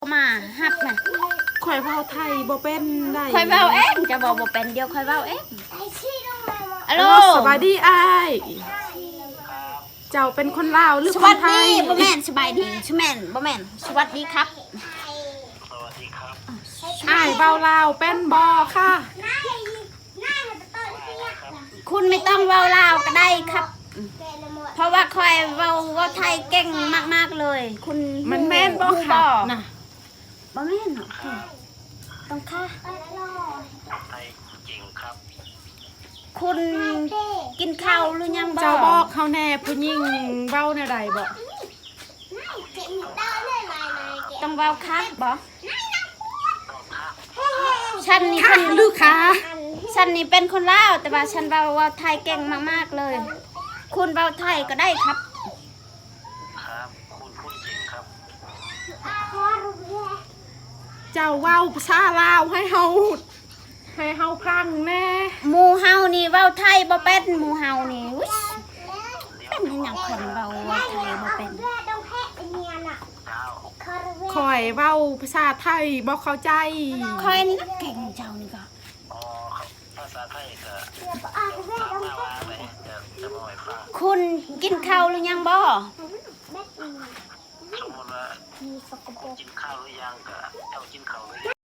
ມາຮັບນະ. ຂ້ອຍເວົ້າໄທບໍ່ເປັນໃດ. ຂ້ອຍເວົ້າເອງ ຈະເວົ້າບໍ່ເປັນ ດຽວຂ້ອຍເວົ້າເອງ. ອາໂລ ສະບາຍດີອ້າຍ. ເຈົ້າເປັນຄົນລາວຫຼືຄົນໄທ? ສະຫວັດດີ ບໍ່ແມ່ນ ສະບາຍດີ ສະແມ່ນ ບໍ່ແມ່ນ ສະຫວັດດີຄັບ. ອ້າຍເວົ້າລາວເປັນບໍ່ຄະ? ຄຸນໄມ່ຕ້ອງເວົ້າລາວກໍໄດ້ຄັບ ເພາະວ່າຂ້ອຍເວົ້າ ເວົ້າໄທເກັ່ງມາກໆເລີຍ. ຄຸນ ມັນແມ່ນບໍ່ ຮູ້ ຄັບ ນະ? ບໍ່ແມ່ນ ຕ້ອງຄ່າ. ໄທເກັ່ງຄັບ. ຄຸນກິນເຂົ້າຫຼືຍັງບໍ່? ເຈົ້າບອກເຮົາແດ່ ຜູ້ຍິງເວົ້າແນວໃດບໍ? ຕ້ອງເວົ້າຄັບບໍ? ຊັ້ນນີ້ເປັນ ຄັບຫຼືຄາ? ຊັ້ນນີ້ເປັນຄົນລາວ ແຕ່ວ່າຊັ້ນເວົ້າ ເວົ້າໄທເກັ່ງມາກໆເລີຍ. ຄຸນເວົ້າໄທກໍໄດ້ຄັບ. ຄັບ ຄຸນ ຄຸນເກັ່ງຄັບ. ເຈົ້າເວົ້າພາສາລາວໃຫ້ເຮົາ ໃຫ້ເຮົາຟັງແດ່. ໝູ່ເຮົານີ້ເວົ້າໄທບໍ່ເປັນ ໝູ່ເຮົານີ້. ອຸ້ຍ ເປັນຫຍັງຄົນເວົ້າ ເວົ້າໄທບໍ່ເປັນ? ຂ້ອຍເວົ້າພາສາໄທບໍ່ເຂົ້າໃຈ. ຂ້ອຍນີ້ເກັ່ງ ເຈົ້ານີ້ກໍ ອໍ ພາສາໄທກໍ ເຈົ້າຖາມມາວ່າແບບ ຈະ ຈະເວົ້າໃຫ້ຟັງ. ຄຸນກິນເຂົ້າຫຼືຍັງບໍ່? ສົມມຸດວ່າ ຄຸນກິນເຂົ້າຫຼືຍັງ ກໍ ເຈົ້າກິນເຂົ້າຫຼືຍັງ?